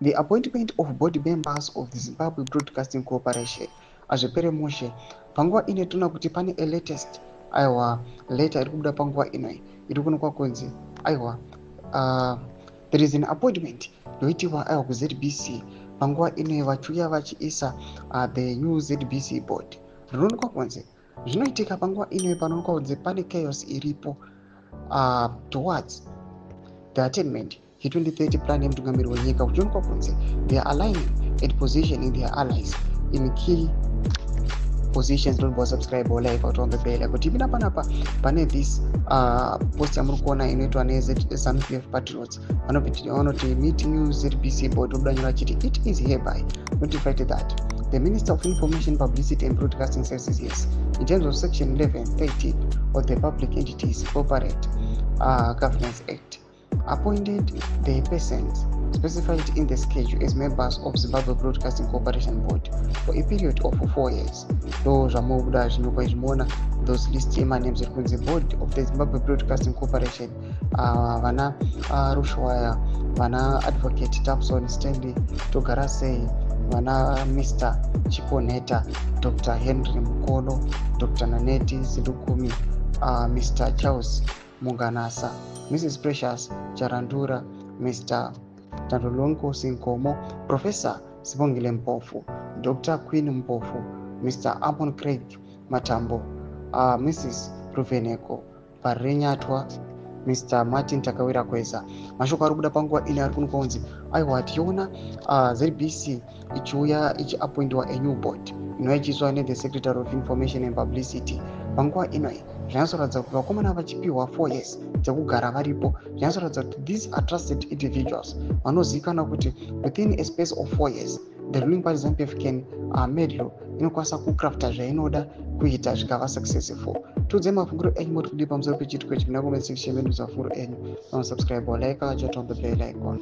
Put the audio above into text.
The appointment of board members of the Zimbabwe Broadcasting Corporation hazvipere mushe. Panguva ino toona kuti pane a latest, aiwa, letter iri kubuda panguva inoi iri kuonekwa kunzi, aiwa, there is an appointment yoitiwa, aiwa, kuZBC panguva inoi, vachiuya vachiisa the new ZBC board. Rinoonekwa kunzi zvinoitika panguva inoi, panoonekwa kunzi pane chaos iripo towards the attainment ye2030 plan yemutungamiri wenyika, kuchionekwa kunzi they are aligning and positioning their allies in key positions. Don't go subscribe or like or on the bell kuti ipinda panapa. Pane this post yamuri kuona inoitwa neZANU-PF Patriots, vanoti meet new ZBC board. Robuda chiti, "It is hereby notified that the Minister of Information, Publicity and Broadcasting Services, yes, in terms of section 11 13 of the Public Entities Corporate Governance Act, appointed the persons specified in the schedule as members of Zimbabwe Broadcasting Corporation Board for a period of 4 years." Ndo zvamobuda zvinokwa izvimuona those list yemanames iri kunzi board of the Zimbabwe Broadcasting Corporation, vana Rushwaya, vana Advocate Tapson Stanley Togarasei, vana Mr Chiponeta, Dr Henry Mukolo, Dr Naneti Zidukumi, Mr Charles Munganasa, Mrs Precious Charandura, Mr Tandolonkosi Nkomo, Professor Sibongile Mpofu, Dr Queen Mpofu, Mr Amon Craig Matambo, Mrs Ruveneko Parenyatwa, Mr Martin Takawira Kweza. Mashoko ari kubuda panguva ino ari kuonekwa kunzi, aiwa, tichiona ZBC ichiuya ichiappointiwa a new board inova ichiiswa nethe Secretary of Information and Publicity. Panguva inoi zvinyatsoratidza kuti vakomana vachipiwa 4 years dzekugara varipo. Zvinyatsoratidza kuti these are trusted individuals vanozivikanwa kuti within a space of 4 years the ruling party ZANU-PF can meddle, inokwanisa kucrafta zvainoda kuita zvikava successful. Tiudzei mafungiro enyu, muri kudii pamusoro pechiitiko ichi? Muna comment section medu mafungiro enyu. Vanosubscribe, like, turn on the bell icon.